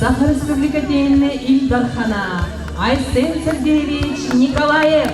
Саха Республикатын Ил Дархана Айсен Сергеевич Николаев.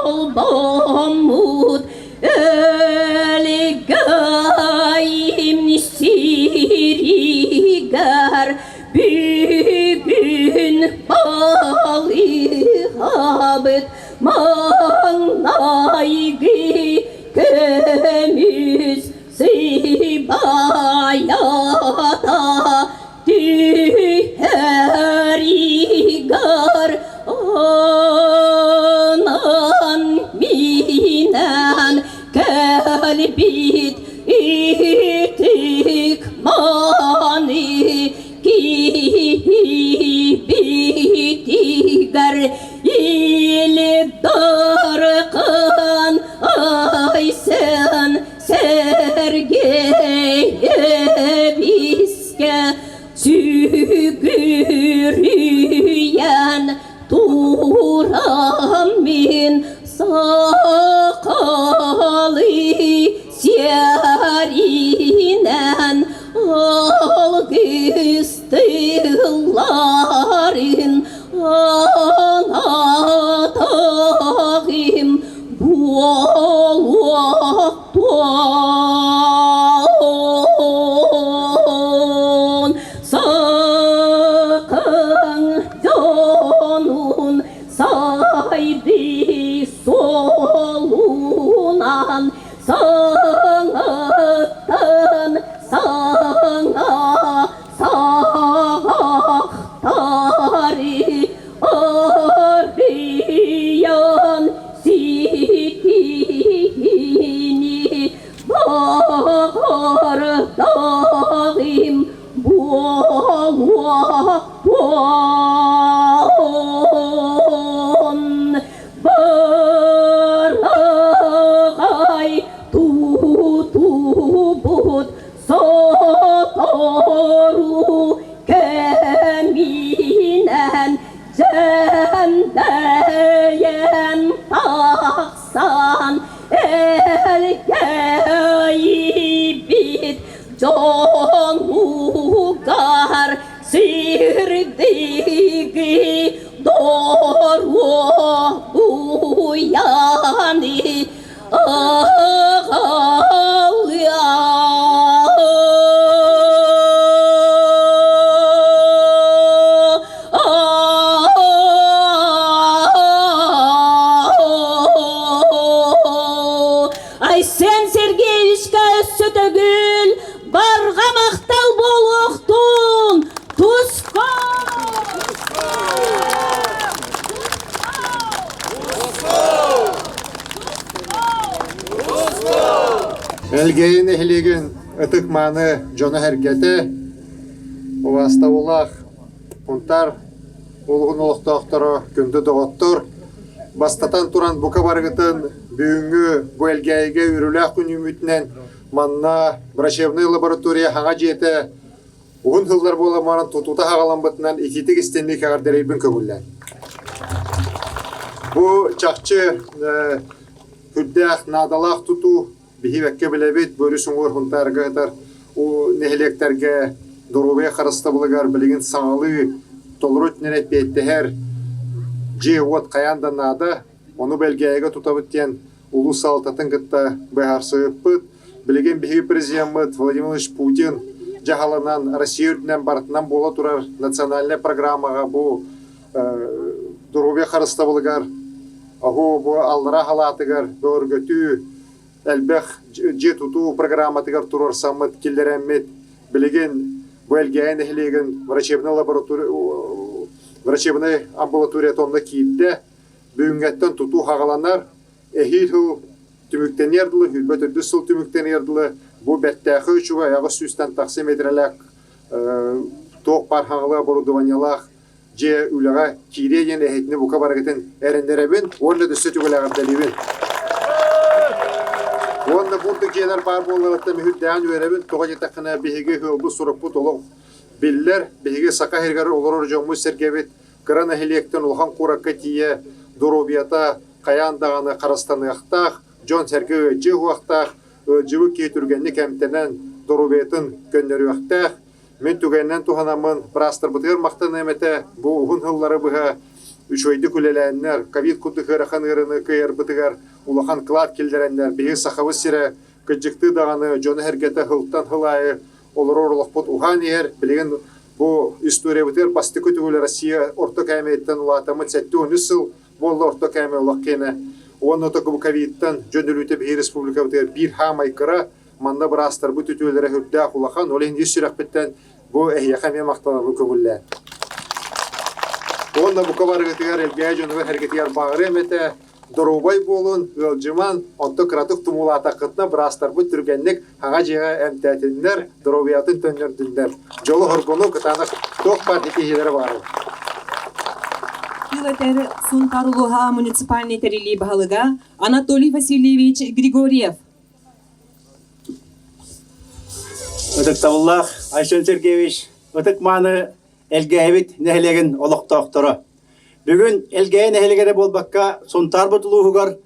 Холбоммут өлгөйүм сиригэр бүгүн балыыһабыт маҥнайгы көмүс сыбайата түһэригэр онон минэн кэлбит итик маны киһибитигэр или даркан Айсен Сергеевискэ сүгүрүйэн турам мин сахалыы сиэринэн алгыс тылларын анатаҕым буолуохтун сахаҥ дьонун сайдыы суолунан саҥаттан саҥа саҕахтары арыйан ситиһиини баҕардаҕым буолуохтун Бараҕай тутубут сотору кэминэн дьэндэйэн тахсан элгээйибит дьонугар сирдиги доруобуйаны Айсен Сергеевичка өссө төгүл барҕа махтал буолуохтун! Туско! Элгээйи нэһилиэгин ытык-мааны дьоно-сэргэтэ, убаастабыллаах Сунтаар улууһун олохтоохторо, күндү доҕоттор, бастатан туран бука барыгытын бүгүҥҥү бу Элгээйигэ үөрүүлээх күн үүммүтүнэн манна врачебнай лаборатория хаҥа дьиэтэ уһун сыллар буолан баран тутуута хаҕаламмытынан итиитик истинник эҕэрдэлиирбин көҥүллээн. Бу чахчы сүрдээх наадалаах тутуу биһи бэккэ билэбит, бу өрүс уҥуор Сунтаарга сытар нэһилиэктэргэ доруобуйа харыстабылыгар билигин саҥалыы толору өттүнэн эппиэттэһэр дьиэ-уот хайаан да наада. Ону Бэлгээйигэ тутабыт диэн улуус салалтатын кытта быһаарсыбыппыт. Билигин биһиги президеммыт Владимир Владимирович Путин дьаһалынан Россия үрдүнэн барытынан буола турар национальнай программаҕа бу доруобуйа харыстабылыгар оһу бу аллараа халаатыгар бөҕөргөтүү элбэх дьиэ тутуу программатыгар туруорсаммыт киллэрэммит билигин бу Элгээйи нэһилиэгин врачебнай лаборатория врачебнай амбулаторията онно киирдэ. Бүгүҥҥэттэн тутуу хаҕаланар. Эһиил сыл түмүктэниэр дылы, 24 сыл түмүктэниэр дылы бу бэртээхэй үчүгэй 800-тэн тахса метрэлээх туох баар хаҥалыы оборудованиелаах дьиэ үлэҕэ киириэ диэн эһэтини бука барыгытын эрэннэрэбин уонна өссө түгэлээҕэрдэлиибин. Уонна бурдук дьиэлэр баар буолларыттан мүһүрдээн үөрэбин, тоҕо диэтэххинэ биһиги ыалбыт сурукпут олох биллэр, биһиги Саха сиригэр олорор дьоммут-сэргэбит кыра нэһилиэктэн улахан куоракка тиийэ доруобуйата хайаан даҕаны харыстаныахтаах, дьон-сэргэ ыалдьыа уһуохтаах, ыалдьыбыт киһи түргэнник эмтэнэн доруобуйатын көннөрүөхтээх. Мин түгэнинэн туһанаммын быраастарбытыгар махтаныам этэ, бу уһун сыллары быһа үчүгэйдик үлэлээннэр, ковид курдук ыарахан ыарыыны кыайарбытыгар улахан кылаат киллэрэннэр, биһиги Сахабыт сирэ кырдьыктыы даҕаны дьоно-сэргэтэ сылтан сыл аайы олорор олохпут уһаан иһэр. Билигин бу историябытыгар бастакы төгүл Россия орто кээмэйиттэн улаатаммыт 73 сыл буолла орто кээмэй олох киэнэ. Уонна ковидтан дьон өлүүтэ биһиги республикабытыгар биир хаамай кыра. Манна быраастарбыт үтүөлэрэ үрдээх улахан. Ол иһин ис сүрэхпиттэн бу эһиэхэ эмиэ махтанабын көҥүллээн. Уонна бука барыгытыгар Элгээйи дьонугар сэргэтигэр баҕарыам этэ. Доруобай буолун, ыалдьыман, онто кыратык тумуулаатаххытына быраастарбыт түргэнник хаҥа дьиэҕэ эмтээтиннэр, доруобуйатын төннөрдүннэр. Дьолу-соргуну кытаанах туох баар ситиһиилэрэ баҕарабын. Тыл этэр Сунтаар улууһа муниципальнай тэриллии баһылыга Анатолий Васильевич Григорьев. Ытыктабыллаах Айсен Сергеевич, ытык-мааны Элгээйибит нэһилиэгин олохтоохторо. Бүгүн Элгээйи нэһилиэгэр буолбакка, Сунтаарбыт улууһугар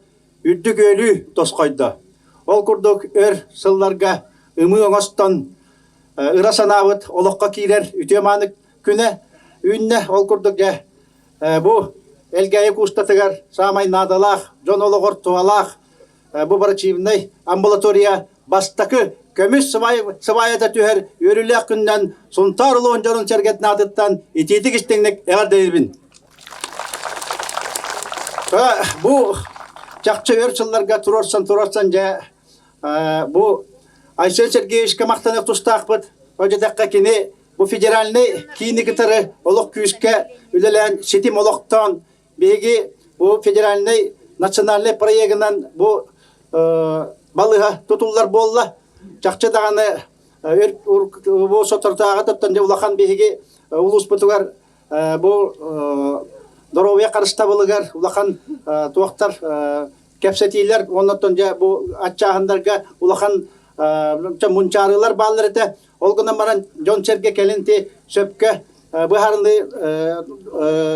үрдүк үөлүү тосхойдо. Ол курдук өр сылларга ымыы оҥостон ыра санаабыт олоххо киирэр үтүө-мааны күнэ үүннэ. Ол курдук дьэ бу Элгээйи куустатыгар саамай наадалаах, дьон олоҕор туһалаах бу врачебнай амбулатория бастакы көмүс сыбаайата түһэр үөрүүлээх күнүнэн Сунтаар улууһун дьонун сэргэтин аатыттан итиитик истиҥник эҕэрдэлиибин. Бу чахчы өр сылларга туруорсан-туруорсан дьэ бу Айсен Сергеевичка махтаныах тустаахпыт. Ол дьэтэххэ кини бу федеральнай киини кытары олох күүскэ үлэлээн ситим олохтоон Биһиги бу федеральнай национальнай проегынан бу балыыһа тутуллар буолла. Чахчы даҕаны бу соторутааҕы улахан биһиги улууспутугар бу доруобуйа харыстабылыгар улахан туохтар кэпсэтиилэр уонна дьэ бу аччааһыннарга улахан мунчаарыылар бааллар этэ. Ол гынан баран дьон-сэргэ кэлин ти сөпкө быһаарыныы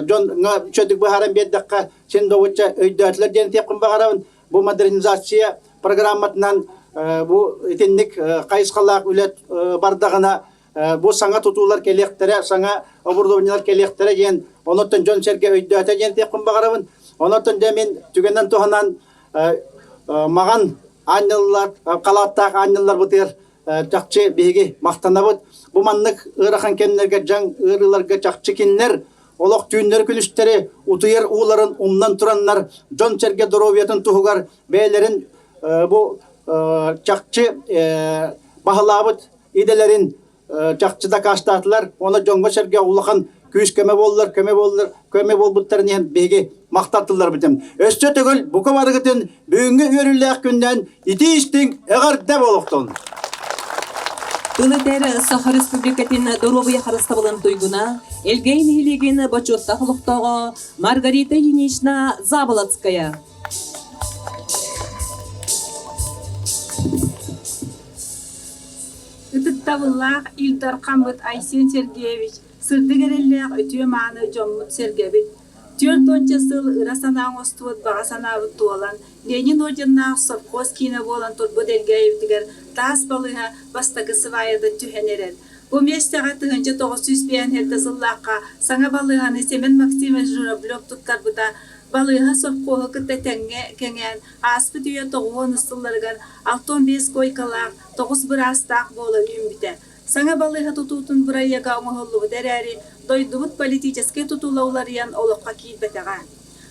дьоҥҥо үчүгэйдик быһааран биэрдэххэ син добучча өйдөөтүлэр диэн этиэхпин баҕарабын. Бу модернизация программатынан бу итинник хайысхалаах үлэ бардаҕына бу саҥа тутуулар кэлиэхтэрэ, саҥа оборудованиелар кэлиэхтэрэ диэн онуттан дьон-сэргэ өйдөөтө диэн этиэхпин баҕарабын. Онуттан дьэ мин түгэнэн туһанан маҕан аанньаллар, халааттаах аанньалларбытыгар чахчы биһиги махтанабыт. Бу маннык ыарахан кэмнэргэ дьаҥ ыарыыларга чахчы кинилэр олох түүннэри-күнүстэри утуйар ууларын умнан тураннар дьон-сэргэ доруобуйатын туһугар бэйэлэрин бу чахчы баһылаабыт идэлэрин чахчы дакаастаатылар. Уонна дьоҥҥо-сэргэ улахан күүс-көмө буоллар, көмө буоллар, көмө буолбуттарын иһин биһиги махталтылларбытын. Өссө төгүл бука барыгытын бүгүҥҥү үөрүүлээх күннэн итии-истиҥ эҕэрдэ буолуохтун! Тыл этэр Саха Республикатын доруобуйа харыстабылын туйгуна, Элгэй нэһилиэгин бочуоттаах олохтооҕо Маргарита Ильинична Заболоцкая. Ытыктабыллаах Ил Дархаммыт Айсен Сергеевич сырдык эрэллээх үтүө-мааны дьоммут-сэргэбит, 40 сыл ыра санаа оҥостубут баҕа санаабыт туолан, Ленин орденнаах совхоз киинэ буолан турбут Элгээйибитигэр таас балыыһа бастакы сыбаайата түһэн эрэр. Бу миэстэҕэ 1957 сыллаахха саҥа балыыһаны Семен Максимович Журавлев туттарбыта балыыһа совхоһу кытта тэҥҥэ кэҥээн, ааспыт үйэ 90 сылларыгар 65 куойкалаах, 9 быраастаах буола үүммүтэ. Саҥа балыыһа тутуутун бырайыага оҥоһуллубута эрээри, дойдубут политическай тутула уларыйан олоххо киирбэтэҕэ.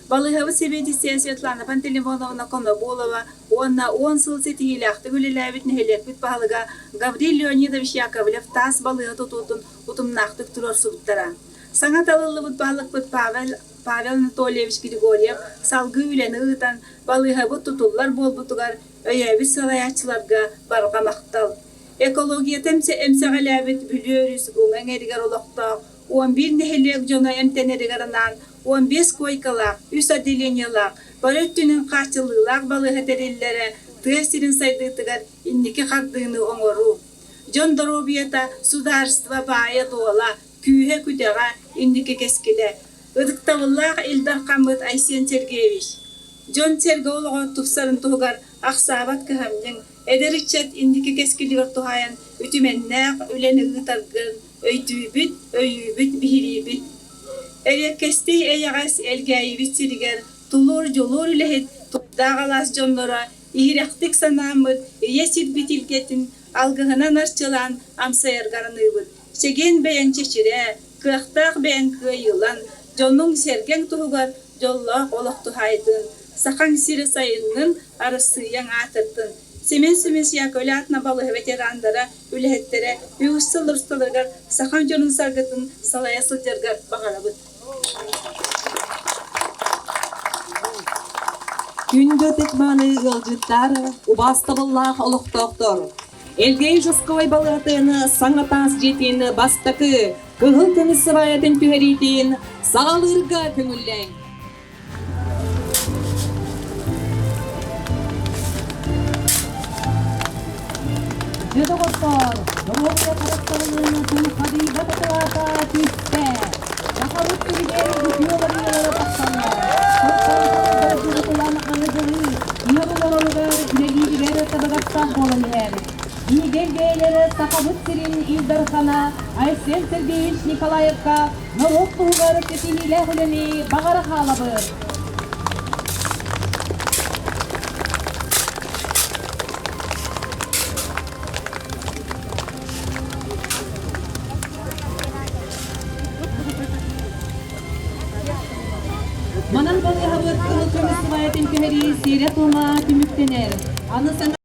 Балыыһабыт сэбиэдиссэйэ Светлана Пантелеймоновна Конобулова уонна 10 сыл ситиһиилээхтик үлэлээбит нэһилиэкпит баһылыга Гаврил Леонидович Яковлев таас балыыһа тутуутун утумнаахтык туруорсубуттара. Саҥа талыллыбыт баһылыкпыт Павел, Павел Анатольевич Григорьев салгыы үлэни ыытан, балыыһабыт тутуллар буолбутугар өйөөбүт салайааччыларга барҕа махтал. Экологията эмсэҕэлээбит Бүлүү өрүс уҥа эҥэригэр олохтоох 11 нэһилиэк дьоно эмтэнэригэр анаан 15 куойкалаах, үс отделениелаах, бары өттүнэн хааччыллыылаах балыыһа тэриллэрэ тыа сирин сайдыытыгар инники хардыыны оҥоруу. Дьон доруобуйата судаарыстыба баайа-дуола, күүһэ-күдэҕэ, инники кэскилэ. Ытыктабыллаах Ил Дархаммыт Айсен Сергеевич, дьон-сэргэ олоҕо тупсарын туһугар ахсаабат кыһамньыҥ, эдэр ыччат инники кэскилигэр туһаайан үтүмэннээх үлэни ыытаргын өйдүүбүт, өйүүбүт, биһириибит. Эриэккэстий эйэҕэс Элгээйибит сиригэр тулуур-дьулуур үлэһит тутаах алаас дьонноро иһирэхтик санааммыт ийэ сирбит илгэтин алгыһынан арчылаан амсайарга аныыбыт. Чэгиэн бэйэҥ чэчирээ, кыахтаах бэйэҥ кыайыылан, дьонуҥ-сэргэҥ туһугар дьоллоох олох туһаайдын, Сахаҥ сирэ сайыннын, Арассыыйаҥ аатырдын. Семен Семенович Яковлев аатынан балыыһа ветераннара, үлэһиттэрэ үгүс сыл усталарыгар сахам дьонун саргытын салайа сылдьаргар баҕарабыт. Күндү ытык-мааны ыалдьыттар, убаастабыллаах олохтоохтор! Элгээйи участковай балыыһатын саҥа таас дьиэтин бастакы кыһыл көмүс сыбаайатын түһэриитин саҕалыырга көҥүллээҥ! Дьэ доҕоттоор, доруобуйа харыстабылын тулхадыйбат акылаата түстэ. Сахабыт сиригэр үтүө уларыйыылара тахсаллар. Сылтан сыл дойдубутулан аныгылыы, ыал олороругар, үлэлииригэр табыгастаах буолан иһэр. Биһиги Сахабыт сирин Ил Дархана Айсен Сергеевич Николаевка норуот туһугар ситиһиилээх үлэни баҕара хаалабыт. Манан балыыһабыт кыһыл көмүс сыбаайатын түһэрии сиэрэ-туома түмүктэнэр. Аны саҥа